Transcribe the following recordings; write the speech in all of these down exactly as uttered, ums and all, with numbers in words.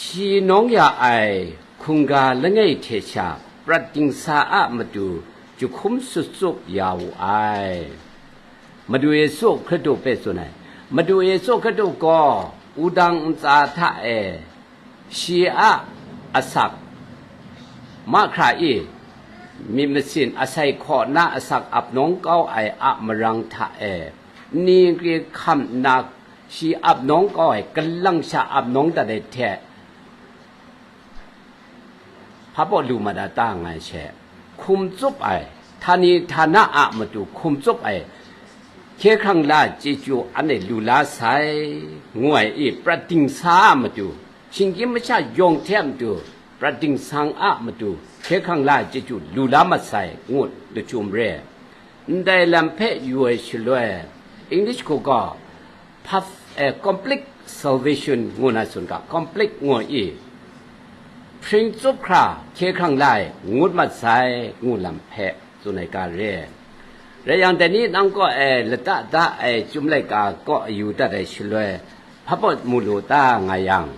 Shi nawng ya ai hkungga langai hte sha prat dingsa a matu jahkum sut tsup ya wu ai. Madu Yesu Hkristu hpe tsun ai. Madu Yesu Hkristu gaw wudang ntsa hta e shi a asak mahkra e myit masin asai hkaw na asak ap nawng kau ai a marang hta e, nni nkri hkam nna shi ap nawng kau ai, kalang sha ap nawng dat ai hte, hpa baw lu mat a ta nga ai she, hkum tsup ai, htani htana a matu hkum tsup ai, hkye hkrang la chyeju anhte lu la sai, ngu ai i, prat dingsa a matu, shinggyim masha yawng hte a matu, prat dingsang a matu, hkye hkrang la chyeju lu la mat sai, ngu lachyum re. Ndai lam hpe yu ai shaloi, English hku gaw, path, eh, complete salvation ngu na tsun ga, complete ngu i, hpring tsup hkra hkye hkrang la ai ngut mat sai, ngu lam hpe tsun ai ga re. Rai yang, dai ni nang kaw e lata da ai Chyum laika kaw yu dat ai shaloi, hpa baw mu lu ta nga yang,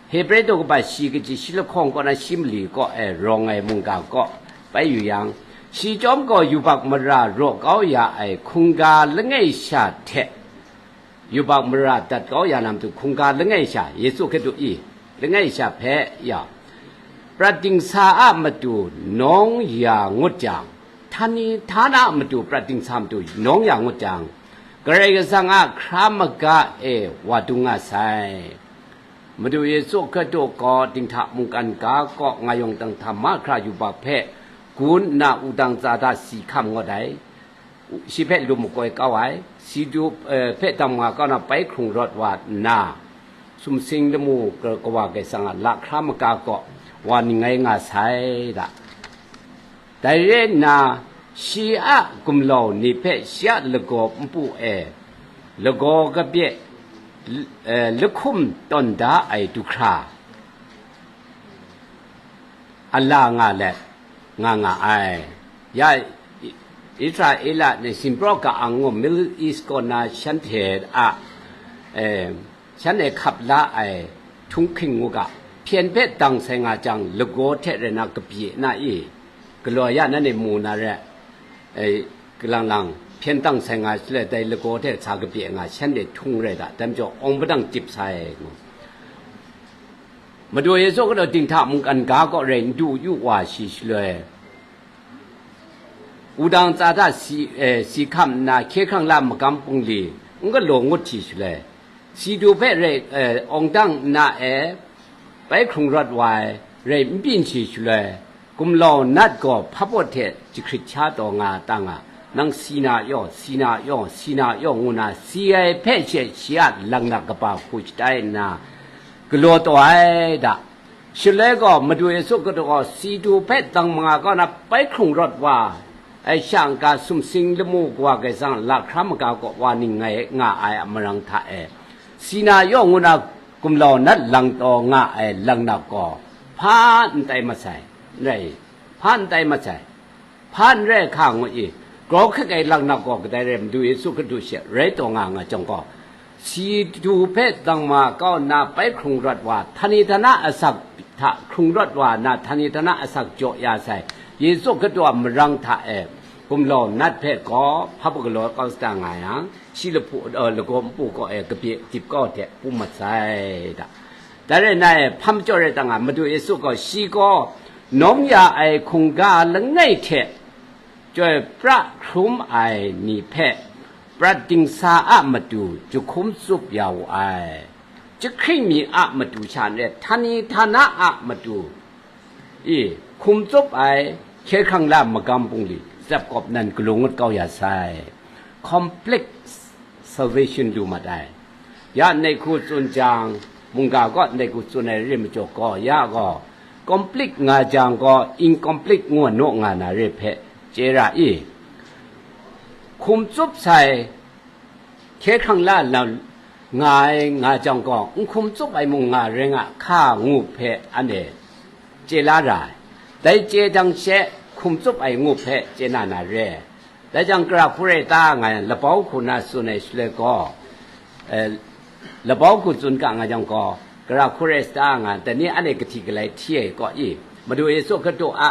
Hebre daw kaba shi kaji shi lahkawng kaw na shi mali kaw e rawng ai mungga kaw bai yu yang, shi chyawm gaw yubak mara raw kau ya ai hkungga langai sha hte, yubak mara dat kau ya na matu hkungga langai sha, Yesu Hkristu i langai sha hpe ya, prat dingsa a matu nawng ya ngut jang, htani htana a matu prat dingsa matu nawng ya ngut jang, Karai Kasang a hkra maga e wa dung nga sai. Madu Yesu Hkristu gaw dinghta mungkan ga kaw nga yawng dang hta mahkra yubak hpe gun nna wudang tsa hta si hkam ngut ai. Shi hpe lum makoi kau ai, si du, eh, hpe dang ma kau na bai hkrung rawt wa nna, sumsing lamu ka-, Kawa Karai Kasang a lahkra maga kaw wa ning ngai nga sai da. Dai rai nna, shi a gumlau ni hpe shi a lagaw npu e, lagaw kabye, l-, eh, lahkum tawn da ai du hkra, a la nga let nga nga ai. Ya, I-, Israela ni Simpraw Ka-ang ngu Middle East kaw na shanhte a, eh, shanhte hkap la ai htunghking ngu ga, hpyen hpe dang sai nga jang, lagaw hte rai na kabye na i, galaw ya nanhte mu na re, eh, galang lang, hpyen dang sai nga shaloi dai lagaw hte sa kabye nga, shanhte htung rai da, dai majaw awng padang chyip sai ngu. Madu Yesu gaw dinghta mungkan ga kaw rai n du yu wa shi shaloi, wudang tsa hta si, eh, si hkam nna hkye hkrang la magam bungli n galaw ngut shi shaloi, si du hpe rai, eh, awng dang nna e, bai hkrung rawt wa ai, rai n byin shi shaloi, gumlau nat gaw hpa baw hte jahkrit sha taw nga ta nga, nang si na yaw, si na yaw, si na yaw, ngu na si ai hpe she shi a laknak kaba hku shatai nna, galaw taw ai da. Shaloi gaw, Madu Yesu Hkristu gaw si du hpe dang manga kau na bai hkrung rawt wa ai sha n-ga, sumsing lamu Kawa Karai Kasang a lahkra maga kaw wa ning ngai nga ai a marang hta e, si na yaw ngu na gumlau nat lang taw nga ai laknak gaw hpa n tai masai, n rai i? Hpa n tai masai? Hpa n rai hka ngu i? Grau hkrit ai laknak gaw kadai rai, Madu Yesu Hkristu she rai taw nga nga jang gaw, si du hpe dang ma kau nna bai hkrung rawt wa, htani htana asak hta hkrung rawt wa nna, htani htana asak jaw ya sai Yesu Hkristu a marang hta e, gumlau nat hpe gaw hpa galaw kau sata nga yang, shi lahpu, eh, lagaw npu kaw e kabye dip kau hte pum mat sai da. Dai rai nna, hpa majaw rai ta nga, Madu Yesu gaw, shi gaw nawng ya ai hkungga langai hte chyoi pra hkrum ai ni hpe prat dingsa a matu jahkum tsup ya wu ai. Jahkring mi a matu sha n rai, htani htana a matu i hkum tsup ai, hkye hkrang la magam bungli, tsap kawp nan galaw ngut kau ya sai. Complete salvation lu mat ai. Ya ndai hku tsun jang, mungga kaw ndai hku tsun ai rim majaw gaw, ya gaw, complete nga jang gaw, incomplete ngu naw nga na re hpe chye ra i? Hkum tsup sai, hkye hkrang la lam nga ai nga jang gaw, n hkum tsup ai mung nga rai nga hka ngu hpe anhte chye la ra ai. Dai chye jang she, hkum tsup ai ngu hpe chye na na re. Dai jang, gara hku rai ta nga yang, labau hku na tsun ai shaloi gaw, eh, labau hku tsun ga nga jang gaw, Gara hku rai sa ta nga, dai ni anhte kahti galai hti ai kaw i, Madu Yesu Hkristu a,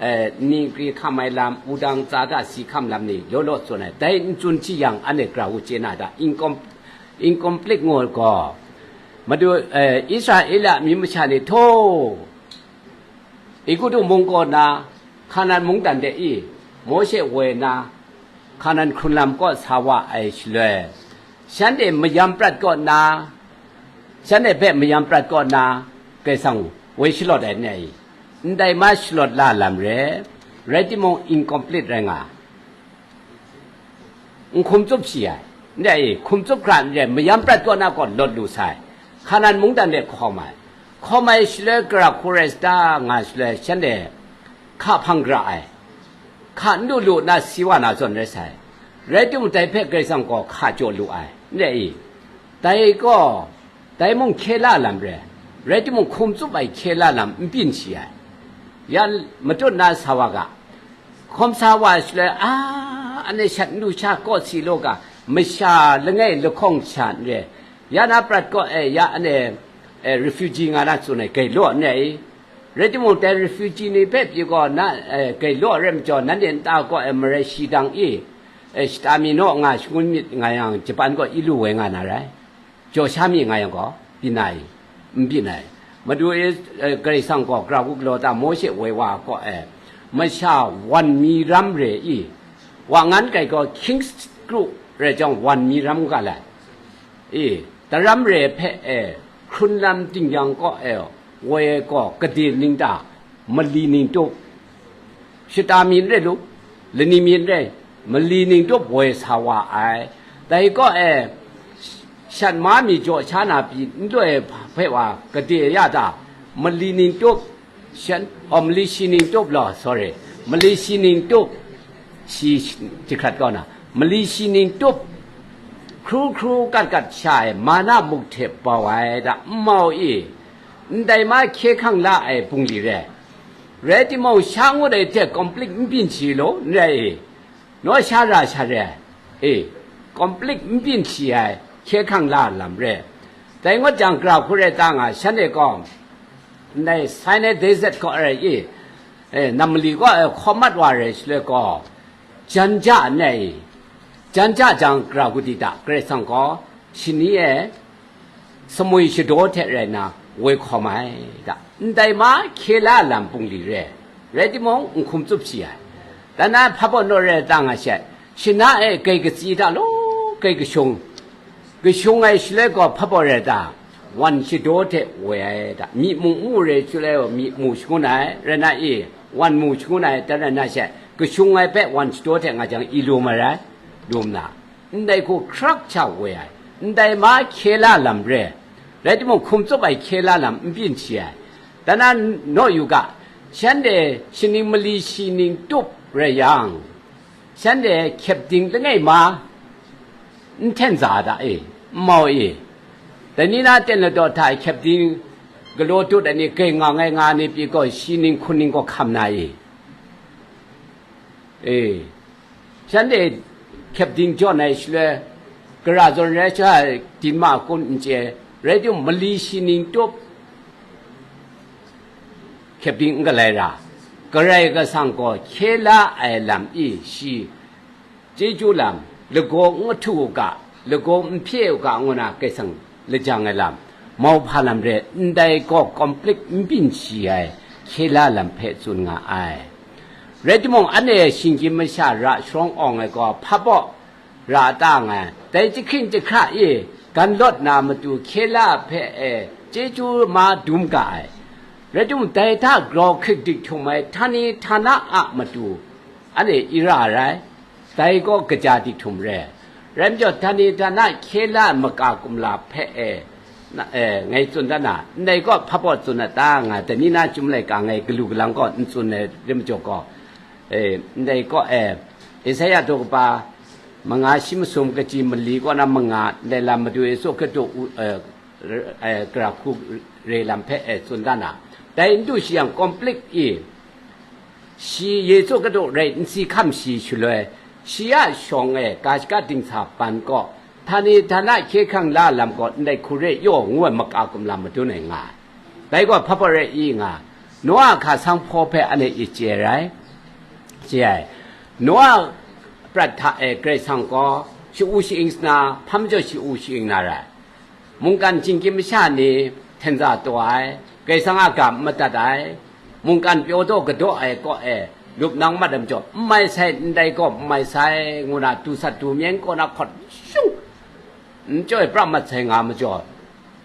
eh, ni gri hkam ai lam, wudang tsa da si hkam lam ni law law tsun ai, dai n tsun hti yang, anhte gara hku chye na da, incom-, incomplete ngu ai gaw, Madu, eh, Israela amyu masha ni htaw, Egutu mung kaw na, Hkanan mungdan de i, Mawshe woi na, Hkanan hkrun lam kaw sa wa ai shaloi, shanhte mayam prat kaw na, shanhte hpe mayam prat kaw na, Karai Kasang woi shalawt ai n rai i? Ndai ma shalawt la lam re, rai timung, incomplete rai nga. N hkum tsup shi ai, n rai i, hkum tsup hkra n rai, mayam prat kaw na gaw lawt lu sai, Hkanan mungdan de hkawm ai. Hkawm ai shaloi, gara hku rai sa ta nga shaloi, shanhte hka hpang gara ai, hka n lu lu nna si wa na zawn rai sai. Rai timung, dai hpe Karai Kasang gaw hka jaw lu ai, n rai i? Dai gaw, dai mung hkye la lam re, rai timung, hkum tsup ai hkye la lam n byin shi ai. Ya matut na sa wa ga, hkawm sa wa shaloi, a, anhte shat n lu sha, kawsi law ga, masha langai lahkawng sha n re, ya na prat kaw e, ya anhte, eh, refugee nga na tsun ai, grai law n rai i? Rai timung, dai refugee ni hpe pyi gaw, na, eh, grai law rai majaw, nanhte nta kaw e marai shi dang i, eh, shata mi naw nga, shangun myit nga yang, Japan kaw i lu woi nga na rai. Jaw sha mi nga yang gaw, byin ai, n byin ai. Madu e, eh, Karai Kasang gaw gara hku galaw ta, Mawshe woi wa kaw e, masha wan mi ram re i? Wa ngan kai gaw, King's Group rai jang, wan mi ram ga lai i? Daram re hpe e, hkrun lam ting yang kaw e, woi ai gaw, gade ning ta, mali ning tup, shata mi n rai lu, lani mi n rai, mali ning tup woi sa wa ai. Dai kaw e, shat ma mi jaw sha na pyi n loi hpe wa gade ya ta, mali ning tup, shan, oh, mali shi ning tup law, sorry, mali shi ning tup, shi, jahkrat kaw na, mali shi ning tup, hkru hkru kat kat sha ai, mana muk hte bau ai da, n mau i? Ndai ma hkye hkrang la ai bungli re. Rai timung, sha ngut ai hte conflict n byin shi law, n rai i? Naw sha ra sha re ai, e, conflict n byin shi ai, hkye hkrang la lam re. Dai ngut jang, gara hku rai ta nga, shanhte gaw, ndai Sinai Desert kaw rai i, e, nam mali kaw e hkawm mat wa rai shaloi gaw, jan ja n rai i? Jan ja jang, gara hku di ta, Karai Kasang gaw shani e, sumwi shadaw hte rai nna woi hkawm ai da. Ndai ma hkye la lam bungli re, rai timung, n hkum tsup shi ai. Dan na hpabaw naw rai ta nga she, shana e grai katsi hta law, grai kashung, kashung ai shaloi gaw hpabaw rai ta, wan shadaw hte woi ai da. Myi mung mu re shaloi gaw, myi mu shangun ai, rai na i? Wan mu shangun ai, dan rai na she, kashung ai hpe wan shadaw hte nga jang, i lu ma rai? Lu nna, ndai hku hkrak sha woi ai, ndai ma hkye la lam re, rai timung, hkum tsup ai hkye la lam n byin shi ai. Dan na naw yu ga, shanhte shaning mali shi ning tup rai yang, shanhte hkyep ding langai ma n hten za da e, n mau e? Dai ni na ten ladaw hta hkyep ding galaw tut ai ni, grai nga ai nga ni pyi gaw, shi ning hkun ning gaw hkam na e? E, shanhte hkyep ding jawn ai shaloi, gara zawn rai sha, din ma kun n chye, rai timung, mali shi ning tup hkyep ding n galai ra, Karai Kasang gaw hkye la ai lam i? Shi chyeju lam, lagaw n ahtu u ga, lagaw n hpye u ga, ngu na Karai Kasang lajang ai lam, mauhpa lam re, ndai gaw conflict n byin shi ai hkye la lam hpe tsun nga ai. Rai timung, anhte shinggyim masha ra sharawng awng ai gaw, hpabaw ra ta nga ai, dai jahkring jahkra e gan lawt na matu hkye la hpe e chyeju ma dum ga ai. Rai timung, dai hta grau hkrik dik htum ai htani htana a matu anhte i ra ai rai. Dai gaw kaja dik htum re. Rai majaw, htani htana hkye la ai maka kumla hpe e, na, e, ngai tsun dat na, ndai gaw hpabaw tsun dat ta nga, dai ni na Chyum laika ngai galu galang gaw n tsun ai rai majaw gaw, e, ndai gaw, e, Esaia daw kaba manga shi masum, kaji mali kaw na manga, ndai lam Madu Yesu Hkristu u, e, r-, e, gara hku re lam hpe, e, tsun dat na. Dai n du shi yang, conflict i? Shi Yesu Hkristu rai n si hkam shi shaloi, shi a shawng e ga shaka dingsa ban kaw, Htani htana hkye hkrang la lam gaw ndai hku re yaw ngu ai maka kumla madun ai nga ai. Dai gaw hpa pawt rai i nga, Noa hka sanghpaw hpe anhte i chye ai rai, chye ai. Noa prat hta e Karai Kasang gaw sha-u sha-ing sa na, hpa majaw sha-u sha-ing na rai. Mungkan chyingkyim masha ni hten za taw ai, Karai Kasang a ga n madat ai, mungkan pyaw daw kadaw ai kaw e lup nang mat ai majaw, n mai sai, ndai gaw n mai sai, ngu na du sat du myeng kaw na hkawt shung, n chyoi pra mat sai nga majaw,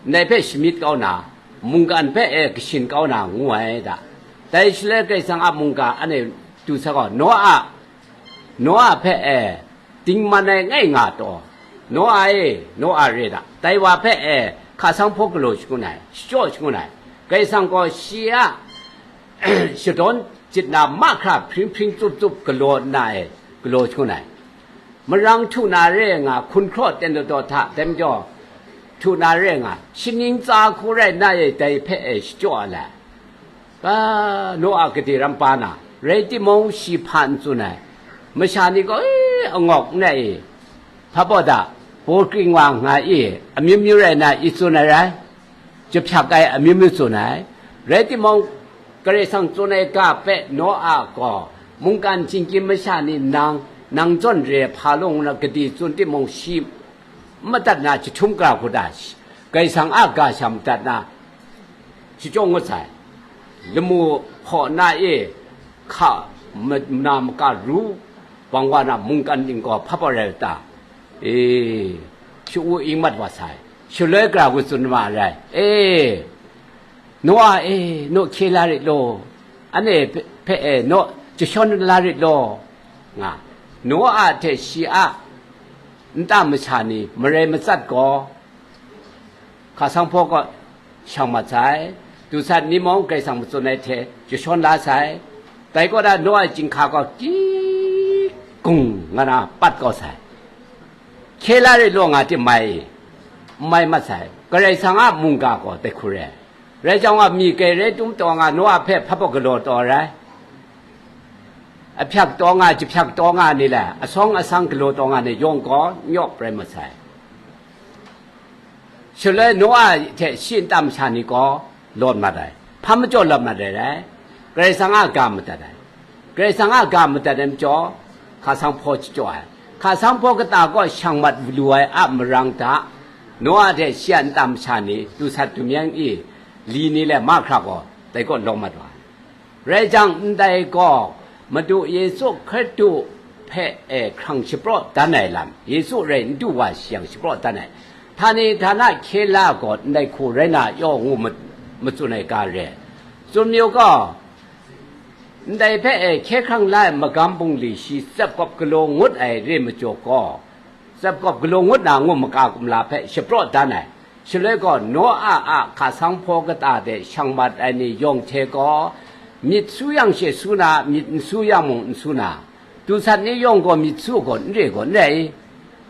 ndai hpe shamyit kau na, mungkan hpe e kashin kau na ngu ai da. Dai shaloi Karai Kasang a mungga anhte du sa gaw, Noa, Noa hpe e dingman ai ngai nga taw, Noa e, Noa re da, dai wa hpe e hka sanghpaw galaw shangun ai, shachyaw shangun ai. Karai Kasang gaw shi a shadawn jit na mahkra hpring hpring tsup tsup galaw nna e galaw shangun ai. Marang htu na re nga, hkunhkraw ten daw daw hta, dai majaw htu na re nga, shaning tsa hku rai nna e dai hpe e shachyaw ai. Ga, Noa gade ram pa na, rai timung shi hpa n tsun ai. Masha ni gaw, "E, angawk n rai i, hpa baw da, baw kring wa nga i, amyu myu rai na i tsun ai rai, jahpyak ai amyu myu tsun ai." Rai timung, Karai Kasang tsun ai ga hpe Noa gaw mungkan chyingkyim masha ni nang, nang zawn re hpa lung na gade tsun timung shi madat na jahtum gara hku da, Karai Kasang a ga sha madat na, shachyaw ngut sai. Lamu hpaw na e hka ma-, na maka ru bang wa na mungkan ning gaw hpa pawt rai u ta? E, sha-u ing mat wa sai. Shaloi gara hku tsun ma rai. E, Noa e, naw hkye la rit law, anhte hpe, hpe e, naw jashawn la rit law, nga, Noa hte shi a nta masha ni marai matsat gaw, hka sanghpaw gaw shang mat sai, du sat ni mung Karai Kasang matsun ai hte jashawn la sai, dai kaw na Noa chyinghka gaw kyi gung nga na pat kau sai. Hkye la rit law nga tim mai, n mai mat sai, Karai Kasang a mungga gaw dai hku re ai. Rai jang wa, myi kai rai tum taw nga, Noa hpe hpa baw galaw taw ai rai. Ahpyak taw nga, jahpyak taw nga ni le, asawng asang galaw taw nga ni yawng gaw n yawp rai mat sai. Shaloi Noa hte shi nta masha ni gaw lawt mat ai. Hpa majaw lawt mat ai rai? Karai Kasang a ga madat ai. Karai Kasang a ga madat ai majaw, hka sanghpaw shachyaw ai. Hka sanghpaw kata kaw shang mat lu ai a marang hta, Noa hte shi a nta masha ni du sat du myeng i, li ni le mahkra gaw dai kaw lawt mat wa ai. Rai jang, ndai gaw Madu Yesu Hkristu hpe e hkrang shapraw dan ai lam, Yesu rai n du wa shi yang shapraw dan ai, htani htana hkye la gaw ndai hku rai na yaw ngu ma-, matsun ai ga re. Tsun mayu gaw, ndai hpe e hkye hkrang la ai magam bungli shi tsep kawp galaw ngut ai re majaw gaw, tsep kawp galaw ngut na ngu maka kumla hpe shapraw dan ai. Shaloi gaw, Noa a hka sanghpaw kata de shang mat ai ni yawng hte gaw, myit su yang she su na, myit n su yang mung n su na, du sat ni yawng gaw myit su gaw n re gaw n rai i?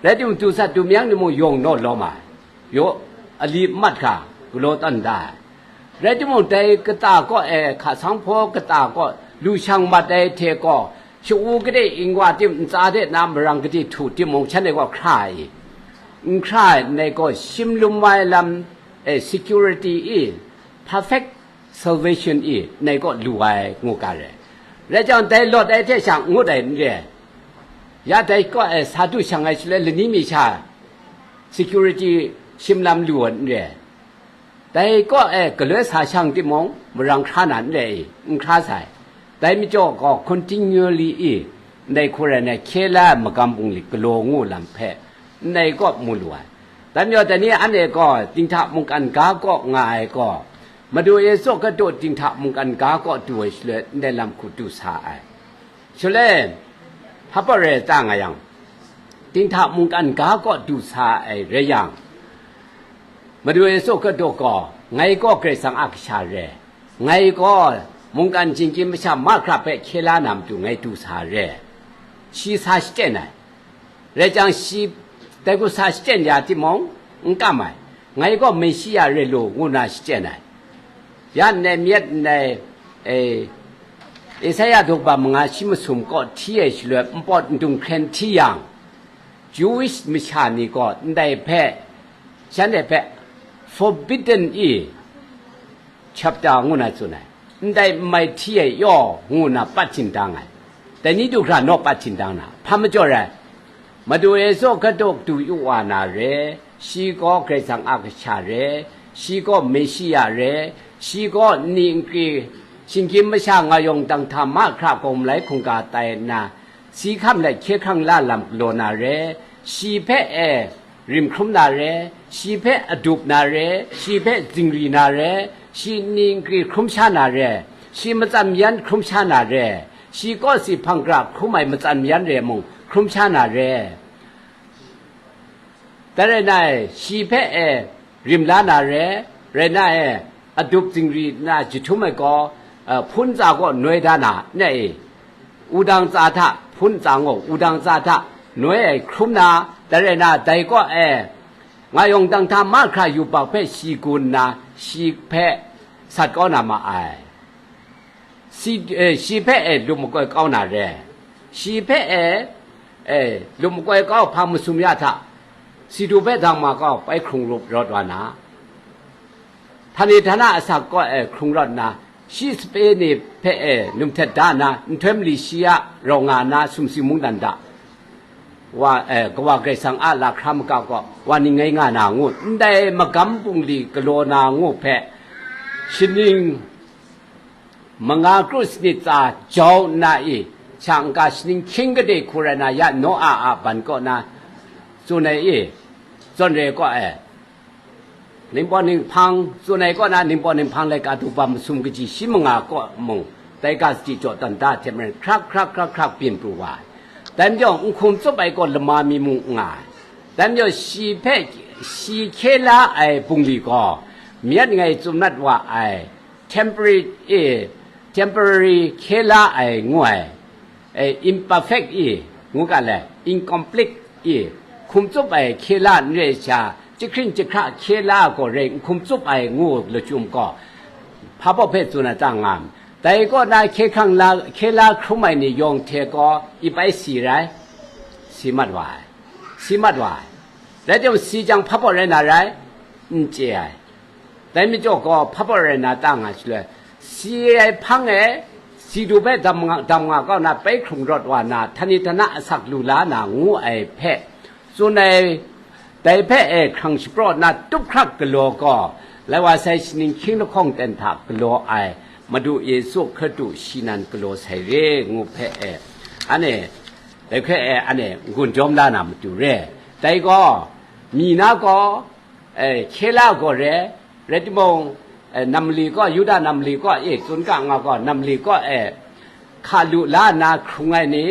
Rai timung, du sat du myeng ni mung yawng naw lawm ai. Yaw, ali n mat hkra, galaw tawn da ai. Rai timung, dai kata kaw e hka sanghpaw kata kaw lu shang mat ai hte gaw, sha-u gade ing wa tim, ntsa de na marang gade htu timung, shanhte gaw hkra ai i? N hkra ai, ndai gaw shim lum ai lam e security i, perfect salvation i, ndai kaw lu ai ngu ga re. Rai jang, dai lawt ai hte sha ngut ai n re. Ya dai kaw e sa du shang ai shaloi lani mi sha security shim lam lu ai n re. Dai kaw e galoi sa shang timung, marang hkra na n re i? N hkra sai. Dai majaw gaw, continually i, ndai hku rai na hkye la ai magam bungli galaw ngu lam hpe, ndai kaw mu lu ai. Dai majaw, dai ni anhte gaw dinghta mungkan ga kaw nga ai gaw, Madu Yesu Hkristu dinghta mungkan ga kaw du ai shaloi, ndai lam hku du sa ai. Shaloi, hpa pawt rai ta nga yang, dinghta mungkan ga kaw du sa ai rai yang, Madu Yesu Hkristu gaw, "Ngai gaw Karai Kasang a kasha re, ngai gaw mungkan chyingkyim masha mahkra hpe hkye la na matu ngai du sa re," shi sa shachyen ai. Rai jang, shi dai hku sa shachyen ya timung, n kam ai. "Ngai gaw Meshiya re lu," ngu na shachyen ai. Ya ndai myit ndai, e, Esaia daw kaba manga shi masum kaw hti ai shaloi, npawt ndung hkren hti yang, Jewish masha ni gaw ndai hpe, shanhte hpe forbidden e chapter ngu na tsun ai, ndai n mai hti ai yaw ngu na pat htingdang ai. Dai ni du hkra naw pat htingdang na, hpa majaw rai? Madu Yesu Hkristu du yu wa na re, shi gaw Karai Kasang a kasha re, shi gaw Meshiya re, shi gaw nni nkri, shinggyim masha nga yawng dang hta mahkra gaw malai hkungga tai nna, si hkam let hkye hkrang la lam galaw na re, shi hpe e rim hkrum na re, shi hpe adup na re, shi hpe zingri na re, shi nni nkri hkrum sha na re, shi matsan mayan hkrum sha na re, shi kawsi hpang gara hkrum ai matsan mayan re mung hkrum sha na re. Dai rai na e, shi hpe e rim la na re, rai na e, adup zingri na jahtum ai gaw, eh, hpun tsa gaw noi da na, ne e, wudang tsa hta, hpun tsa gaw wudang tsa hta noi ai hkrum na, dai rai na, dai gaw e, nga yawng dang hta mahkra yubak hpe shi gun nna, shi hpe sat kau na ma ai. Si, eh, shi hpe e lup makoi kau na re, shi hpe e, eh, lup makoi kau hpang masum ya hta, si du hpe dang ma kau pai hkrung rup rawt wa na, htani htana asak kaw e hkrung rawt nna, shi sape ni hpe e num htet da nna, nhtoi mali shi ya rau nga na sumsing mungdan da, wa, eh, Kawa Karai Kasang a lahkra maka gaw wa ning ngai nga na ngu, ndai magam bungli galaw na ngu hpe, shaning manga kru sanit tsa jau nna i, sha nka shaning hkying gade hku rai na, ya Noa a ban kaw na tsun ai i, zawn re kaw ai. Ningpawt ninghpang tsun ai kaw na, ningpawt ninghpang laika du ba masum kaji shi manga kaw mung, dai ga sadi jaw tawn da hte maren, hkrak hkrak hkrak hkrak byin pru wa ai. Dai majaw, n hkum tsup ai gaw lama mi mung n nga ai. Dai majaw, shi hpe, shi hkye la ai bungli gaw, myit ngai tsun mat wa ai, temporary, eh, temporary hkye la ai ngu ai, eh, imperfect i, ngu ga le, incomplete i, hkum tsup ai hkye la n rai sha, jahkring jahkra hkye la gaw rai n hkum tsup ai ngu lachyum gaw, hpa baw hpe tsun ai ta ngam. Dai kaw na hkye hkrang la, hkye la hkrum ai ni yawng hte gaw i pai si rai, si mat wa ai, si mat wa ai. Rai timung, si jang hpa baw rai na rai, n chye ai. Dai majaw gaw, hpa baw rai na ta nga shaloi, si ai hpang e, si du hpe dam nga, dam nga kau na pai hkrung rawt wa na, htani htana asak lu la na ngu ai hpe tsun ai, dai hpe e hkrang shapraw na tup hkrak galaw gaw, lai wa sai shaning hkying lahkawng ten hta galaw ai Madu Yesu Hkristu shi nan galaw sai re ngu hpe e, anhte, dai hpe e, anhte n-gun jawm la na matu re. Dai gaw, mi na gaw, eh, hkye la gaw re, rai timung, eh, nam mali kaw, Yuda nam mali kaw e tsun ga nga gaw, nam mali kaw e hka lu la nna hkrung ai ni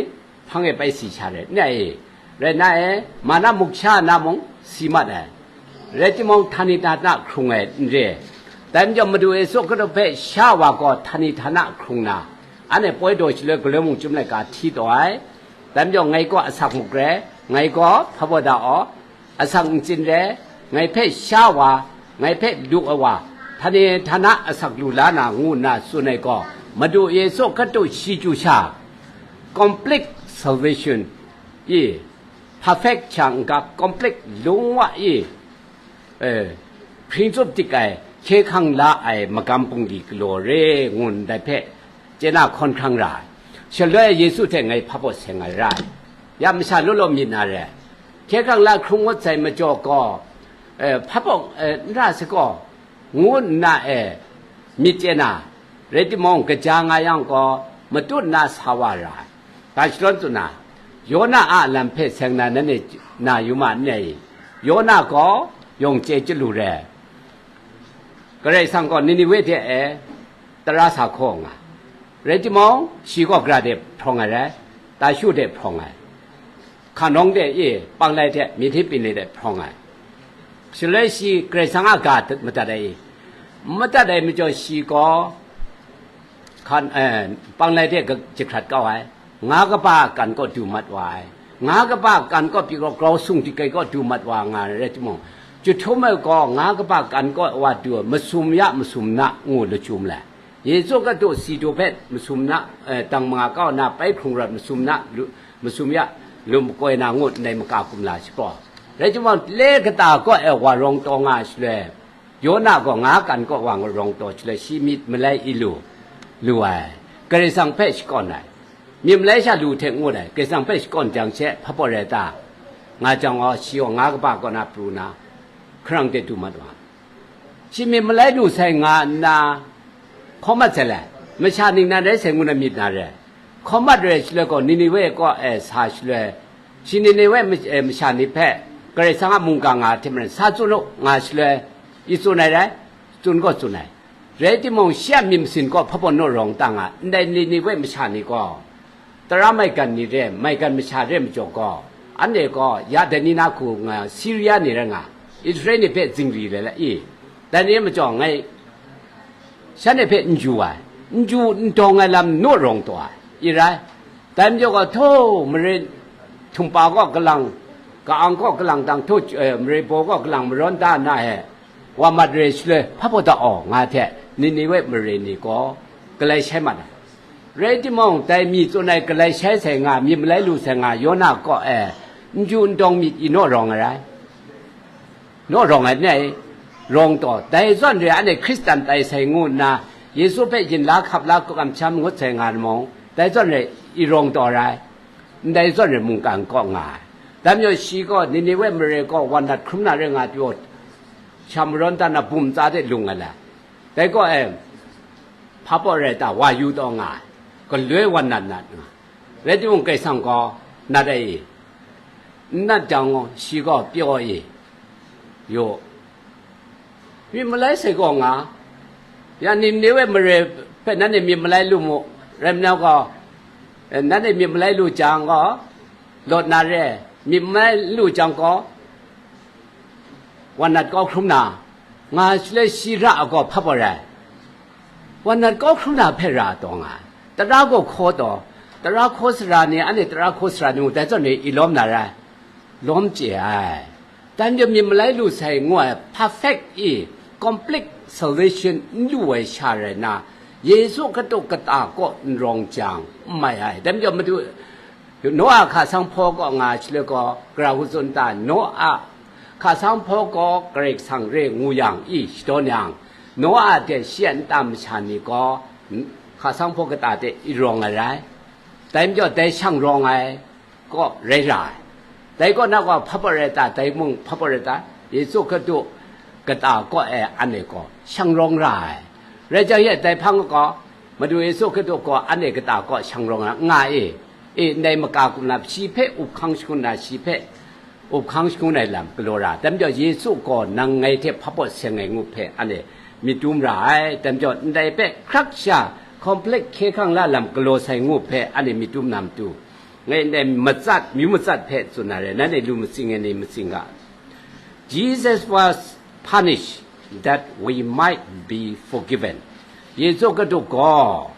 hpang e pai si sha re, n rai e? Rai na e, mana muk sha na mung si mat ai, rai timung, htani htana hkrung ai n re. Dai majaw, Madu Yesu Hkristu hpe sha wa gaw htani htana hkrung na, anhte poi daw shaloi galoi mung chyum laika hti taw ai. Dai majaw, ngai gaw asak muk re, ngai gaw hpa baw da aw, asak ntsin re, ngai hpe sha wa, ngai hpe lu ai wa, htani htana asak lu la na ngu nna tsun ai gaw, Madu Yesu Hkristu shi chyu sha, complete salvation i, perfect sha n ga, complete lung wa i, eh, hpring tsup dik ai, hkye hkrang la ai magam bungli galaw re ngu ndai hpe chye na hkawn hkrang ra ai. Shaloi Yesu hte ngai hpa baw seng ai ra ai. Ya masha law law myit na re, hkye hkrang la hkrung ngut sai majaw gaw, eh, hpa baw, eh, n ra sai gaw, ngu nna e myit chye na, rai timung, kaja nga yang gaw, matut na sa wa ra ai. Ga shadawn tsun na, Yona a lam hpe seng na nanhte na yu ma n rai? Yona gaw yawng chye chyalu re, Karai Kasang gaw Niniwe hte e tara sa hkaw nga, rai timung, shi gaw gara de hprawng ai rai, Tarshu de hprawng ai, hkanawng de e, panglai hte myit hti byin ni de hprawng ai. Shaloi shi Karai Kasang a ga madat ai i? N madat ai majaw, shi gaw hkan, eh, panglai hte ga-, jahkrat kau ai, nga kaba kan kaw du mat wa ai, nga kaba kan kaw pyi gaw grau sung dik ai kaw du mat wa nga ai rai timung, jahtum ai gaw nga kaba kan kaw wa du ai, masum ya, masum na ngu lachyum le. Yesu Hkristu si du hpe masum na, eh, dang manga kau na, pai hkrung rawt masum na, lu-, masum ya, lu makoi na ngut ndai maka kumla shapraw. Rai timung, le kata kaw e wa rawng taw nga ai shaloi, Yona gaw nga kan kaw wa rawng taw shaloi, shi myit malai i lu, lu ai, Karai Kasang hpe shakawn ai. Myit malai sha lu hte ngut ai, Karai Kasang hpe shakawn jang she, hpa pawt rai ta? Nga jang gaw, shi gaw nga kaba kaw na pru na, hkarang de du mat wa. Shi myit malai lu sai nga nna, hkaw mat sai le, masha ning nan rai sai ngu na myit na re. Hkaw mat rai shaloi gaw, Niniwe kaw e sa shaloi, shi Niniwe ma-, e, masha ni hpe Karai Kasang a mungga nga hte maren sa tsun u nga shaloi, i tsun ai rai, tsun gaw tsun ai. Rai timung, shi a myit masin kaw hpa pawt naw rawng ta nga, ndai Niniwe masha ni gaw, tara maigan ni re, maigan masha re majaw gaw, anhte gaw ya dai ni na hku nga, Siria ni rai nga, Israel ni hpe zingri le le i, dai ni majaw ngai shanhte hpe n ju ai, n ju n dawng ai lam naw rawng taw ai, i rai. Dai majaw gaw, htaw mare htumpa kaw kalang, ka-ang kaw kalang dang, htaw, eh, mare baw kaw kalang marawn da na e, wa mat re shaloi, hpa pawt da aw, nga hte Niniwe mare ni gaw galai shai mat ai. Rai timung, dai mi tsun ai galai shai sai nga, myit malai lu sai nga, Yona kaw e, n ju n dawng myit i naw rawng ai rai. Naw rawng ai, rawng taw, dai zawn re anhte Hkristan tai sai ngu nna, Yesu hpe yin la hkap la kamsham ngut sai nga mung, dai zawn re i rawng taw rai, ndai zawn re mungkan kaw nga ai. Dai majaw shi gaw Niniwe mare kaw wan nat hkrum na rai nga pyaw, sha marawn dan na bum tsa de lung ai la, dai kaw e, hpa pawt rai ta, wa yu taw nga ai, galoi wan nat nat nga. Rai timung, Karai Kasang gaw nat ai i, n nat jang, shi gaw pyaw i, yu, myit malai sai gaw nga, ya Niniwe mare hpe nanhte myit malai lu mu, rai nna gaw, eh, nanhte myit malai lu jang gaw, lawt na re, myit malai lu jang gaw, wan nat kau hkrum na, nga shaloi shi ra ai gaw hpa pawt rai. Wan nat kau hkrum na hpe ra taw nga ai. Tara gaw hkaw taw, tara hkaw sara ni, anhte tara hkaw sara ni mung, dai zawn ni i lawm na rai, lawm chye ai. Dai majaw myit malai lu sai ngu ai perfect i, complete salvation n lu ai sha rai na, Yesu Hkristu kata kaw n rawng jang, n mai ai. Dai majaw Madu Noa hka sanghpaw kaw nga shaloi gaw, gara hku tsun ta, Noa hka sanghpaw gaw Karai Kasang re ngu yang i shadawn yang, Noa hte shi a nta masha ni gaw, hka sanghpaw kata hte i rawng ai rai. Dai majaw dai shang rawng ai kaw rai ra ai. Dai kaw na gaw hpa pawt rai ta, dai mung hpa pawt rai ta, Yesu Hkristu kata kaw e anhte gaw shang rawng ra ai. Rai jang ye, dai hpang gaw, Madu Yesu Hkristu gaw anhte kata kaw shang rawng ra nga e, e, ndai maka kumla shi hpe up hkang shangun na, shi hpe up hkang shangun ai lam galaw ra. Dai majaw Yesu gaw nang ngai hte hpa pawt seng ai ngu hpe anhte myit dum ra ai. Dai majaw ndai hpe hkrak sha complex hkye hkrang la lam galaw sai ngu hpe anhte myit dum na matu, ngai ndai matsat, myu matsat hpe tsun na re, nanhte lu matsing ai ni matsing ga. Jesus was punished that we might be forgiven. Yesu Hkristu gaw,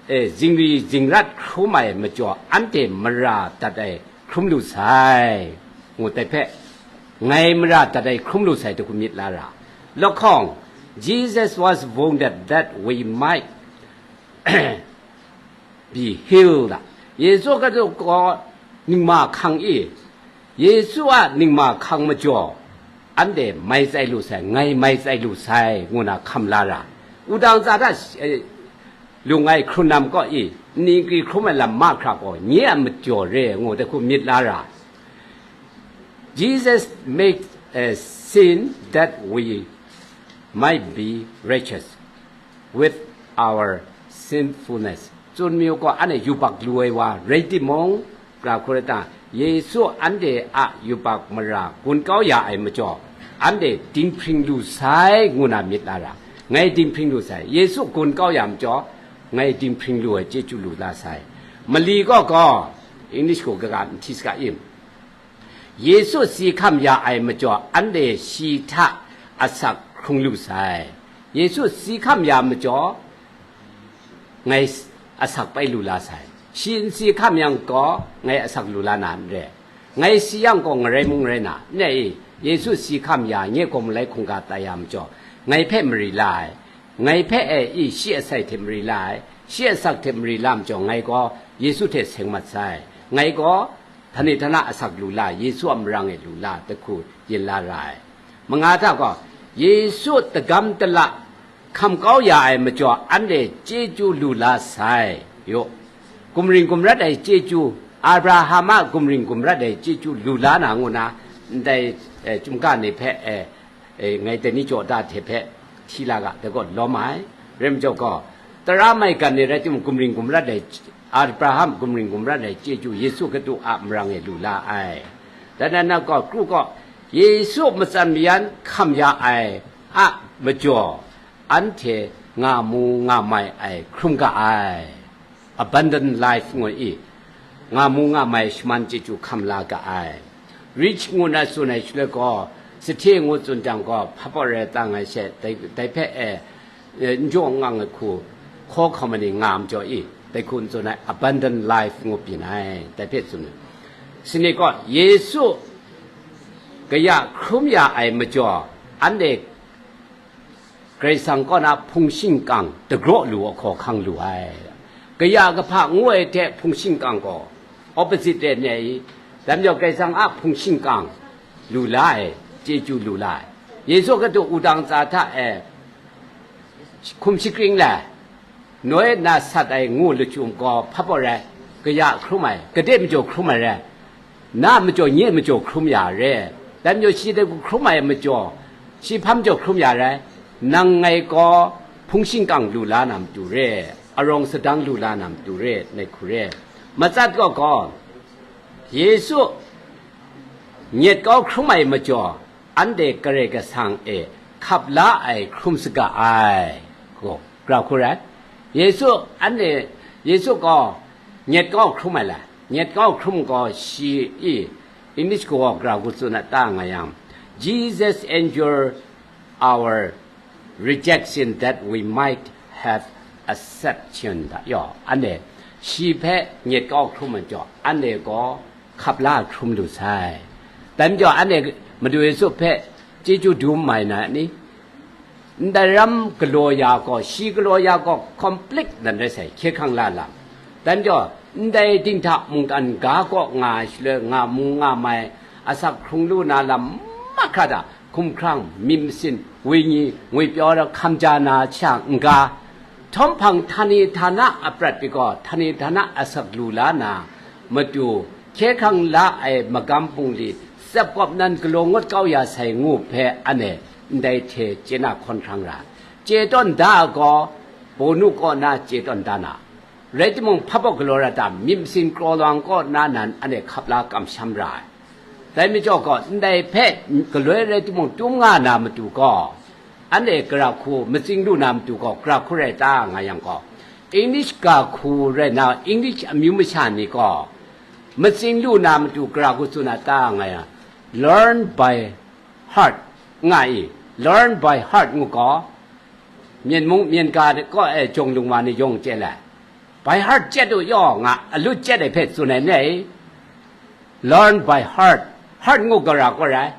e, zingri zingrat hkrum ai majaw, anhte mara dat ai hkrum lu sai, ngu dai hpe, ngai mara dat ai hkrum lu sai, dai hku myit la ra. Lahkawng, Jesus was wounded that we might be healed. Yesu Hkristu gaw ningma hkang i, Yesu a ningma hkang majaw, anhte mai tsai lu sai, ngai mai tsai lu sai, ngu na hkam la ra. Wudang tsa hta, eh, lung ai hkrun lam kaw i, ningri hkrum ai lam mahkra gaw, nye a majaw re, ngu dai hku myit la ra. Jesus made a sin that we might be righteous with our sinfulness. Tsun mayu gaw, anhte yubak lu ai wa rai timung, gara hku rai ta, Yesu anhte a yubak mara gun kau ya ai majaw, anhte dinghpring lu sai, ngu na myit la ra. Ngai dinghpring lu sai, Yesu gun kau ya majaw, ngai dinghpring lu ai chyeju lu la sai. Mali gaw gaw, English gaw kaga nti saga im. Yesu si hkam ya ai majaw, anhte shi hta asak hkrung lu sai. Yesu si hkam ya majaw, ngai s-, asak pai lu la sai. Shi n si hkam yang gaw, ngai asak lu la na n re. Ngai si yang gaw, ngarai mung rai na, n re i, Yesu si hkam ya, nye gaw malai hkungga tai ya majaw, ngai hpe mari la ai. Ngai hpe e i, shi asai hte mari la ai. Shi asak hte mari la majaw, ngai gaw Yesu hte seng mat sai. Ngai gaw Htani htana asak lu la, Yesu a marang e lu la, tahku yin la ra ai. Manga hta gaw, Yesu tagam tala hkam kau ya ai majaw, anhte chyeju lu la sai. Yaw, gumring gumrat ai chyeju, Abraham a gumring gumrat ai chyeju lu la na ngu na, ndai, eh, chyum ga ni hpe, eh, eh, ngai dai ni jaw da hte hpe hti la ga, dai gaw lawm ai. Rai majaw gaw, tara maigan ni rai timung, gumring gumrat ai, Abraham gumring gumrat ai chyeju, Yesu Hkristu a marang e lu la ai. Dan dan na gaw, kru gaw, Yesu matsan mayan hkam ya ai a majaw, anhte nga mu nga mai ai hkrum ga ai. Abundant life ngu i, nga mu nga mai shaman chyeju hkam la ga ai. Rich ngu na tsun ai shaloi gaw, sahte ngu tsun jang gaw, hpa pawt rai tang ai she, dai, dai hpe e, e, n jaw n ngang ai hku, hkaw hkam ai ni nga majaw i, dai hku n tsun ai, abundant life ngu byin ai, dai hpe tsun ai. Sini gaw, Yesu kaya hkrum ya ai majaw, anhte Karai Kasang kaw na hpung shingkang dagraw lu ahkaw hkang lu ai. Kaya kahpa ngu ai hte hpung shingkang gaw opposite re ai, dai majaw Karai Kasang a hpung shingkang lu la ai, chyeju lu la ai. Yesu Hkristu wudang tsa hta e hkum shakring lai, noi na sat ai ngu lachyum gaw hpa pawt rai, kaya hkrum ai, gade majaw hkrum ai rai, na majaw nye majaw hkrum ya re, dai majaw shi dai hku hkrum ai majaw, shi hpa majaw hkrum ya rai, nang ngai gaw hpung shingkang lu la na matu re, arawng sadang lu la na matu re, ngai hku re. Matsat gaw gaw, Yesu nyet kau hkrum ai majaw, anhte Karai Kasang e hkap la ai hkrum saga ai, gaw, grau hku rai. Yesu, anhte, Yesu gaw nyet kau hkrum ai la, nyet kau hkrum gaw shi i, English gaw grau hku tsun a ta nga yang, Jesus endure our rejection that we might have acception, da yaw, anhte shi hpe nyet kau hkrum ai majaw, anhte gaw hkap la hkrum lu sai. Dai majaw, anhte Madu Yesu hpe chyeju dum mai na ni? Ndai ram galaw ya gaw, shi galaw ya gaw, complete nan rai sai, hkye hkrang la lam. Dai majaw, ndai dinghta mungkan ga kaw nga ai shaloi, nga mu nga mai, asak hkrung lu na lam mahkra hta, hkumhkrang, myit masin, wenyi, ngwipyaw rau hkam ja na sha n-ga, htawm hpang htani htana a prat pyi gaw, htani htana asak lu la na matu, hkye hkrang la ai magam bungli, tsap kawp nan galaw ngut kau ya sai ngu hpe, anhte ndai hte chye na hkawn hkrang ra, chye tawn da ai gaw, bawnu kaw na chye tawn da na, rai timung, hpa pawt galaw ra ta, myit masin kraw lawang kaw na nan anhte hkap la kamsham ra ai. Dai majaw gaw, ndai hpe galoi rai timung, tum nga na matu gaw, anhte gara hku matsing lu na matu gaw, gara hku rai ta nga yang gaw, English ga hku rai na, English amyu masha ni gaw, matsing lu na matu gara hku tsun a ta nga yang, learn by heart nga i, learn by heart ngu gaw, Myen mung, myen ga kaw e jawng lung wa ni yawng chye lai. By heart chye u yaw nga, alut chye ai hpe tsun ai ni? Learn by heart. Heart ngu gara kaw rai?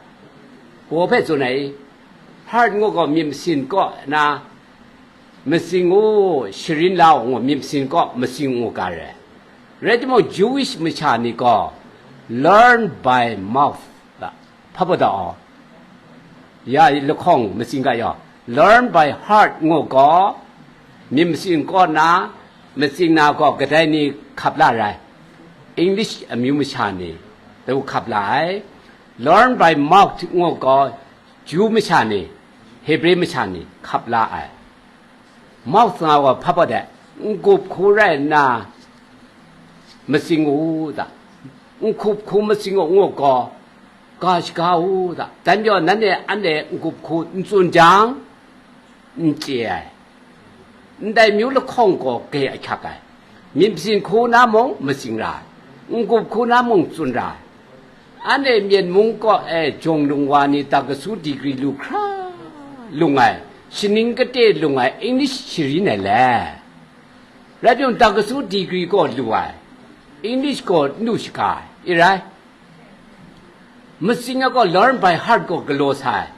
Gaw hpe tsun ai. Heart ngu gaw myit masin kaw na, matsing u, sharin la u ngu, myit masin kaw matsing u ga rai. Rai timung, Jewish masha ni gaw, learn by mouth, hpa pawt da aw. Ya, lahkawng matsing ga yaw, learn by heart ngu gaw, myit masin kaw na, matsing na gaw kadai ni hkap la rai? English amyu masha ni, dai hkap la ai. Learn by mouth ngu gaw, Jew masha ni, Hebrew masha ni hkap la ai. Mouth nga wa hpa pawt de, n-gup hku rai nna, matsing u da, n-gup hku matsing u ngu gaw, ga shaga u da. Dai majaw, nanhte anhte n-gup hku n tsun jang, n chye ai. Ndai myu lahkawng gaw grai ahkyak ai. Myit masin hku na mung matsing ra ai, n-gup hku na mung tsun ra ai. Anhte Myen mung kaw e jawng lung wa ni dakasu digri lu hkra lung ai, shaning kate lung ai English sharin ai le? Rai timung, dakasu digri gaw lu ai, English gaw n lu shaga ai, i rai? Matsing ai gaw learn by heart gaw galaw sa ai.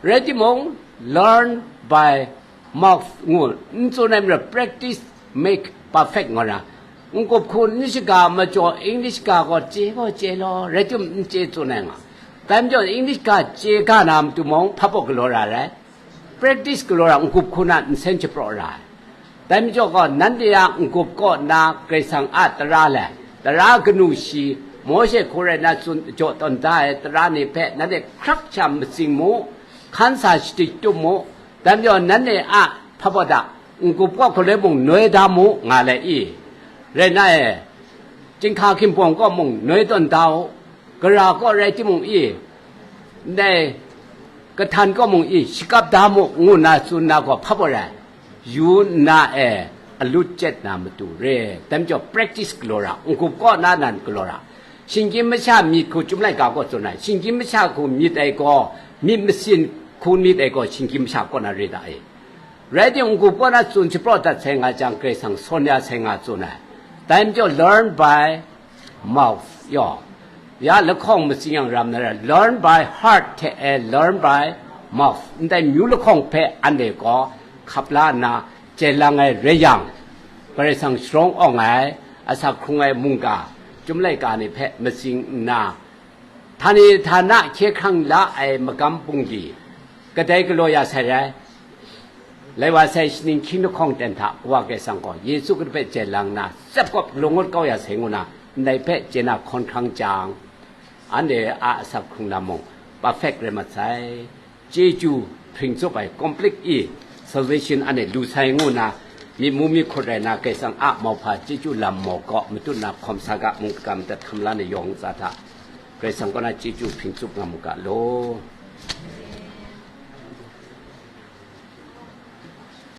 Rai timung, learn by mouth ngu n tsun ai majaw, practice make perfect ngu ra. N-gup hku n shaga majaw English ga gaw chye gaw chye law, rai tim n chye tsun ai nga. Dai majaw English ga chye ga na matu mung hpa baw galaw ra rai. Practice galaw ra, n-gup hku na nsen shapraw ra ai. Dai majaw gaw, nanhte a n-gup kaw na Karai Kasang a tara lai, tara kanu shi, Mawshe hku rai na tsun jaw tawn da ai tara ni hpe nanhte hkrak sha matsing mu, hkan sa shadit tup mu, dai majaw nanhte a hpa baw da, n-gup kaw hkaloi mung noi da mu, nga lai i? Rai na e, chyinghka hkinpawng kaw mung noi tawn da u, gara kaw rai timung i, ndai kahtan kaw mung i, shakap da mu, ngu nna tsun na gaw hpa baw rai. Yu nna e, alut chyet na matu re, dai majaw practice galaw ra, n-gup kaw na nan galaw ra. Shinggyim masha myit hku Chyum Laika kaw tsun ai, shinggyim masha hku myit ai gaw, myit masin hku myit ai gaw, shinggyim masha kaw na re da e. Rai timung, n-gup kaw na tsun shapraw dat sai nga jang, Karai Kasang sawn ya sai nga tsun ai. Dai majaw, learn by mouth yaw, ya lahkawng matsing yang ram na ra, learn by heart hte e learn by mouth, ndai myu lahkawng hpe anhte gaw hkap la nna chye lang ai rai yang, Karai Kasang sharawng awng ai, asak hkrung ai mungga, Chyum Laika ni hpe matsing nna, htani htana hkye hkrang la ai magam bungli, kadai galaw ya sai rai. Lai wa sai shaning hkying lahkawng ten hta Kawa Karai Kasang gaw Yesu Hkristu hpe chye lang nna, tsep kawp lung ngut kau ya sai ngu na, ndai hpe chye na hkawn hkrang jang, anhte a asak hkrung lam mung perfect rai mat sai. Chyeju hpring tsup ai complete i salvation anhte lu sai ngu na, myit mu myit hkut rai na, Karai Kasang a mauhpa chyeju lam maw kaw matut na hkawm sa ga, mung kaga madat hkam la na yawng ntsa hta, Karai Kasang kaw na chyeju hpring tsup nga mu ga law.